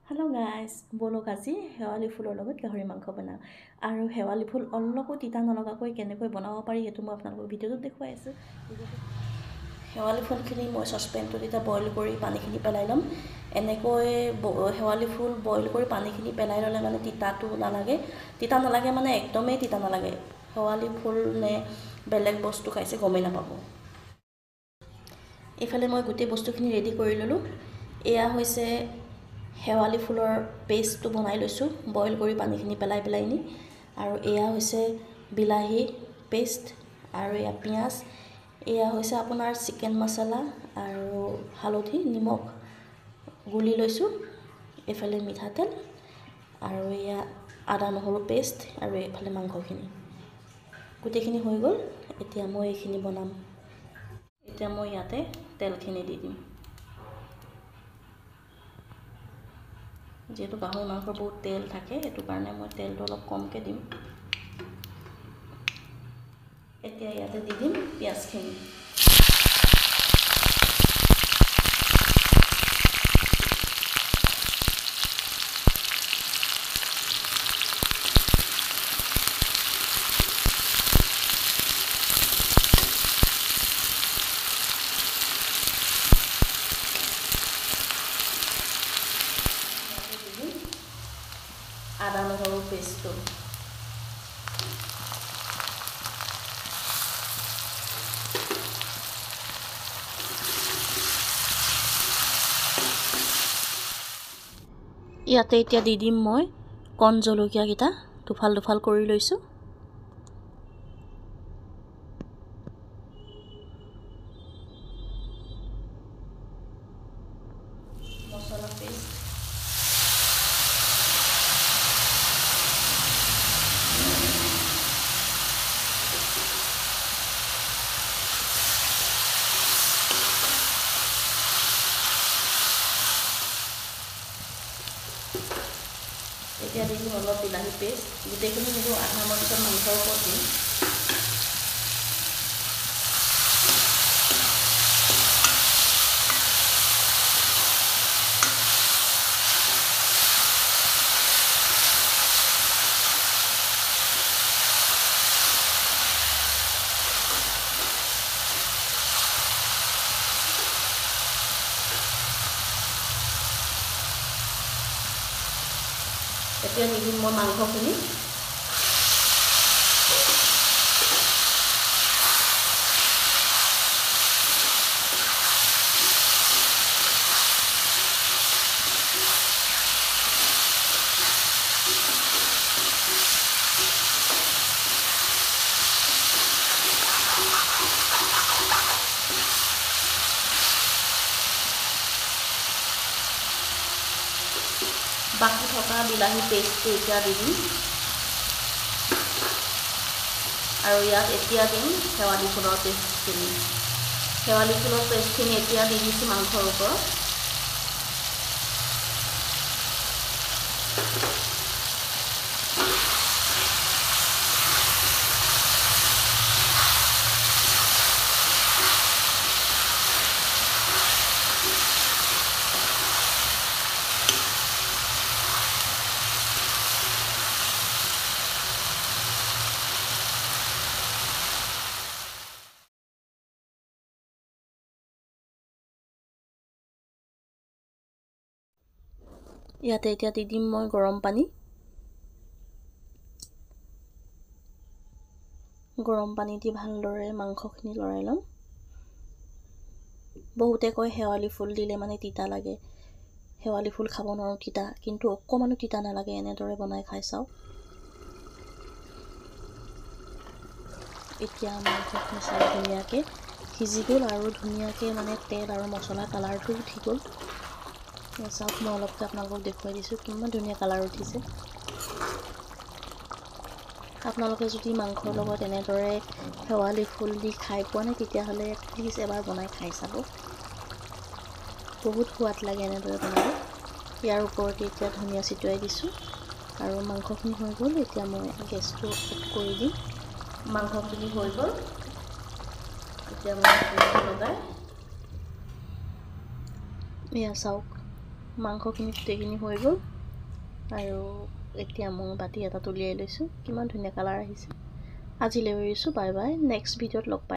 Hello' guys, ব'লক আজি শেৱালি ফুলৰ লগত গাহৰি মাংস বনাওঁ। আৰু শেৱালি ফুল অলপো তিতা নলগাকৈ কেনেকৈ বনাব পাৰি সেইটো মই আপোনালোকক ভিডিঅ'টোত দেখুৱাই আছোঁ। শেৱালি ফুলখিনি মই চচপেনটোত এতিয়া বইল কৰি পানীখিনি পেলাই ল'ম। এনেকৈ শেৱালি ফুল বইল কৰি পানীখিনি পেলাই ল'লে মানে তিতাটো নালাগে। তিতা নালাগে মানে একদমেই তিতা নালাগে। শেৱালি ফুল নে বেলেগ বস্তু খাইছে গমেই নাপাব। এইফালে মই গোটেই বস্তুখিনি ৰেডি কৰি ল'লোঁ। এয়া হৈছে শেৱালি ফুলৰ পেষ্টটো বনাই লৈছোঁ বইল কৰি পানীখিনি পেলাই পেলাই নি। আৰু এয়া হৈছে বিলাহী পেষ্ট আৰু এয়া পিঁয়াজ। এয়া হৈছে আপোনাৰ চিকেন মছলা আৰু হালধি নিমখ গুলি লৈছোঁ। এইফালে মিঠাতেল আৰু এয়া আদা নহৰু পেষ্ট আৰু এইফালে মাংসখিনি। গোটেইখিনি হৈ গ'ল। এতিয়া মই এইখিনি বনাম। এতিয়া মই ইয়াতে তেলখিনি দি দিম। যিহেতু গাহৰি মাংসৰ বহুত তেল থাকে, সেইটো কাৰণে মই তেলটো অলপ কমকৈ দিম। এতিয়া ইয়াতে দি দিম পিঁয়াজখিনি। আদা নহৰু পেষ্টটো। ইয়াতে এতিয়া দি দিম মই কণ জলকীয়াকেইটা দুফাল দুফাল কৰি লৈছোঁ। মছলা পেষ্ট, এতিয়া দি দিম অলপ বিলাহী পেষ্ট। গোটেইখিনি নিদিওঁ, আধা মই পিছত মাংসৰ ওপৰত দিম। এতিয়া দি দিম মই মাংসখিনি। বাকী থকা বিলাহী পেষ্টটো এতিয়া দি দিম। আৰু ইয়াত এতিয়া দিম শেৱালি ফুলৰ পেষ্টখিনি। শেৱালি ফুলৰ পেষ্টখিনি এতিয়া দি দিছোঁ মাংসৰ ওপৰত। ইয়াতে এতিয়া দি দিম মই গৰম পানী। গৰম পানী দি ভালদৰে মাংসখিনি লৰাই ল'ম। বহুতে কয় শেৱালি ফুল দিলে মানে তিতা লাগে, শেৱালি ফুল খাব নোৱাৰোঁ তিতা, কিন্তু অকণমানো তিতা নালাগে। এনেদৰে বনাই খাই চাওক। এতিয়া মাংসখিনি চাই ধুনীয়াকৈ সিজি গ'ল আৰু ধুনীয়াকৈ মানে তেল আৰু মছলা কালাৰটো উঠি গ'ল। চাওক, মই অলপকৈ আপোনালোকক দেখুৱাই দিছোঁ কিমান ধুনীয়া কালাৰ উঠিছে। আপোনালোকে যদি মাংসৰ লগত এনেদৰে শেৱালি ফুল দি খাই পোৱা নাই, তেতিয়াহ'লে প্লিজ এবাৰ বনাই খাই চাব। বহুত সোৱাদ লাগে এনেদৰে বনালে। ইয়াৰ ওপৰতে এতিয়া ধনিয়া ছিটিয়াই দিছোঁ আৰু মাংসখিনি হৈ গ'ল। এতিয়া মই গেছটো অফ কৰি দিম। মাংসখিনি হৈ গ'ল। এতিয়া মই লগাই এয়া চাওক, মাংসখিনি গোটেইখিনি হৈ গ'ল আৰু এতিয়া মই বাতি এটাত উলিয়াই লৈছোঁ। কিমান ধুনীয়া কালাৰ আহিছে! আজিলৈ এৰিছোঁ, বাই বাই। নেক্সট ভিডিঅ'ত লগ পাই।